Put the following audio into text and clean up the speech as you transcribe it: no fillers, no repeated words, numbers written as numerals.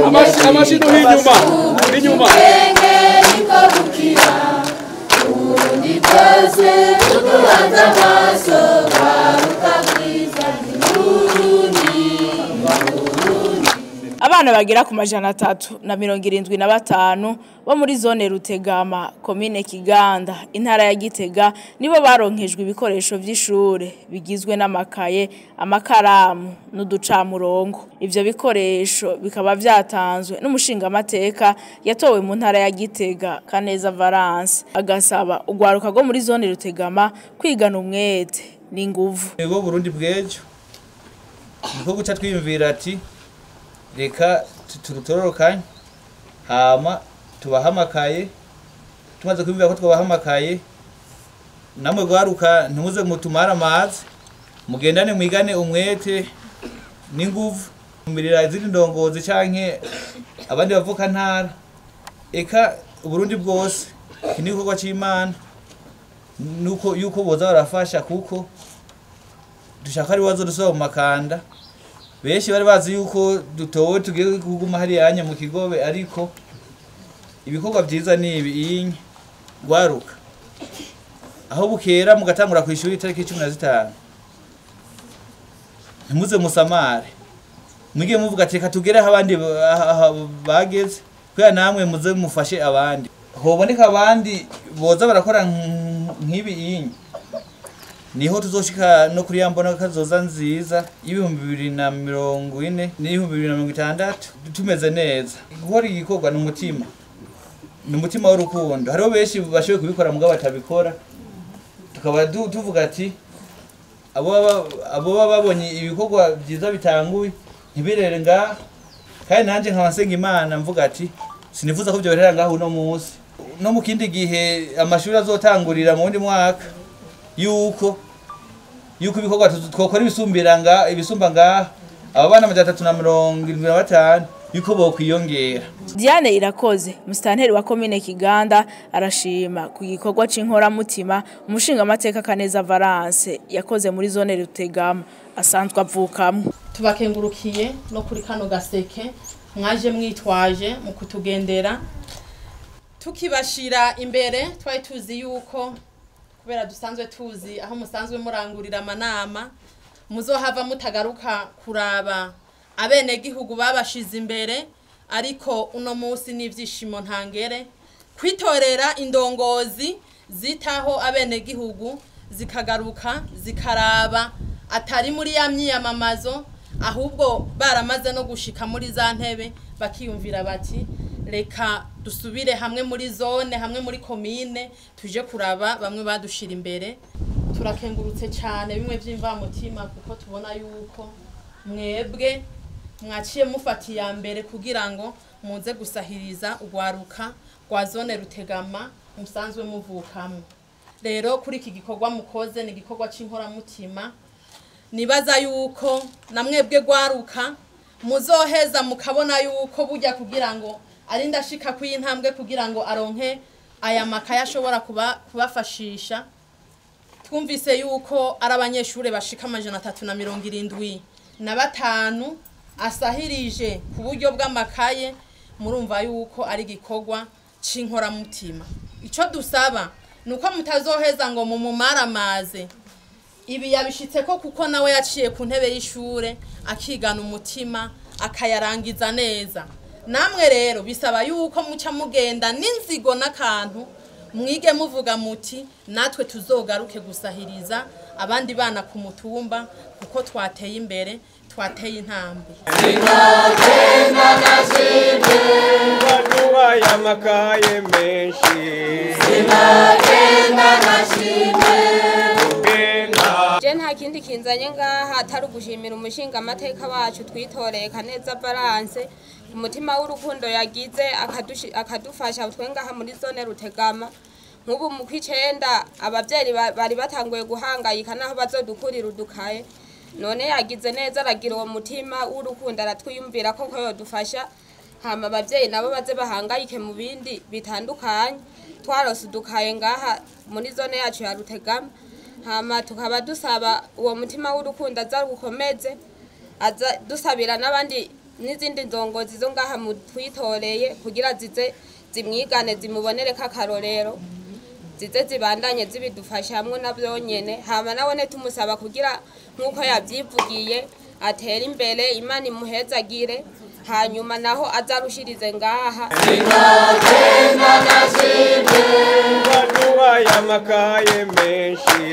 Amashyi inyuma inyuma. Abana bagera ku 375 bo muri zone Rutegama, komine Kiganda, intara ya Gitega, nibo baronkejwe ibikoresho vy'ishure bigizwe n'amakaye, amakaramu n'uducamurongo. Ivyo bikoresho bikaba vyatanzwe n'umushinga amateka yatowe mu ntara ya Gitega, Kaneza Valence, agasaba ugwaruka rwo muri zone Rutegama kwigana umwete n'inguvu. Ego Burundi bwejo niko guca twiyumvira ati reka turutororokanye hama tubahamakaye. Tumaze kwiyumvira ko twabahamakaye, namwe gwaruka ntimuze mutumara amazi, mugendane mwigane umwete n'inguvu, mumirira izindi ndongozi canke abandi bavuka ntara, eka Uburundi bwose. Iki ni igikorwa c'Imana, nuko yuko boza barafasha, kuko dushaka ari bazo dusaba mu makanda. Benshi bari bazi yuko dutowe tugiye kuguma hariya mu kigobe, ariko ibikorwa vyiza ni ibi inye gwaruka aho bukera mugatangura kwishuri itariki 15, ntimuze musamare, mwige muvuga ati reka tugere aho abandi bageze, kubera namwe muze mufashe abandi, hoboneka abandi boza barakora nk'ibi inye, niho tuzoshika no kuri ya mbona kazoza nziza y'2040 n'2060 tumeze neza. Gukora igikorwa ni umutima, ni umutima w'urukundo. Hariho benshi bashoboye kubikora mugabo batabikora, tukaba tuvuga ati abo baba babonye ibikorwa byiza bitanguye ntibirere ngaha. Kandi nanje nkaba nsenga Imana mvuga ati sinifuza ko byoberera ngaho uno munsi, no mu kindi gihe amashuri azotangurira mu wundi mwaka, yuko ibikorwa twokora ibisumbira nga ibisumba ngaha, aba bana 375 yuko bokwiyongera. Diane Irakoze, musitanteri wa komine Kiganda, arashima ku gikorwa c'inkoramutima umushinga amateka Kaneza Valence yakoze muri zone Rutegama asanzwe avukamwo. Tubakengurukiye no kuri kano gaseke mwaje mwitwaje mu kutugendera, tukibashira imbere. Twari tuzi yuko kubera dusanzwe tuzi aho musanzwe murangurira amanama, muzohava mutagaruka kuraba abenegihugu babashize imbere, ariko uno munsi n'ivyishimo ntangere kwitorera indongozi zitaho abenegihugu, zikagaruka zikaraba atari muri ya myiyamamazo, ahubwo baramaze no gushika muri za ntebe bakiyumvira bati reka dusubire hamwe muri zone, hamwe muri komine, tuje kuraba bamwe badushira imbere. Turakengurutse cyane bimwe by'imvamutima, kuko tubona yuko mwebwe mwaciye mufata iya mbere kugira ngo muze gusahiriza urwaruka rwa zone Rutegama musanzwe muvukamo. Rero kuri iki gikorwa mukoze, ni igikorwa c'inkoramutima, nibaza yuko na mwebwe gwaruka muzoheza mukabona yuko burya kugira ngo arinda ashika kw'intambwe kugira ngo aronke aya makaye ashobora kubafashisha. Twumvise yuko ari abanyeshure bashika 375 asahirije ku buryo bw'amakaye. Murumva yuko ari igikorwa c'inkoramutima. Ico dusaba nuko mutazoheza ngo mumumaramaze. Ibi yabishitse ko kuko nawe yaciye ku ntebe y'ishure akigana umutima akayarangiza neza. Namwe rero bisaba yuko muca mugenda n'inzigo n'akantu, mwige muvuga muti natwe tuzogaruke gusahiriza abandi bana ku mutumba, kuko twateye imbere, twateye intambwe. Baduhaye amakaye menshi. Je nta kindi kinzanye ngaha atari ugushimira umushinga amateka wacu twitoreye, Kaneza Valence, umutima w'urukundo yagize akadufasha twe ngaha muri zone Rutegama. Nk'ubu mu kw'icenda abavyeyi bari batanguye guhangayika naho bazodukurira udukaye, none yagize neza aragira uwo mutima w'urukundo, aratwiyumvira koko yodufasha, hama abavyeyi nabo baze bahangayike mu bindi bitandukanye. Twarose udukaye ngaha muri zone yacu ya Rutegama, hama tukaba dusaba uwo mutima w'urukundo aza gukomeze. Aza dusabira n'abandi n'izindi ndongozi zo ngaha mutwitoreye kugira zize zimwigane, zimubonereko akarorero, zize zibandanye zibidufashamwo navyo nyene. Hama nawone tumusaba kugira nk'uko yavyivugiye atere imbere, Imana imuhezagire, hanyuma naho azarushirize ngaha. Waduhaye amakaye menshi.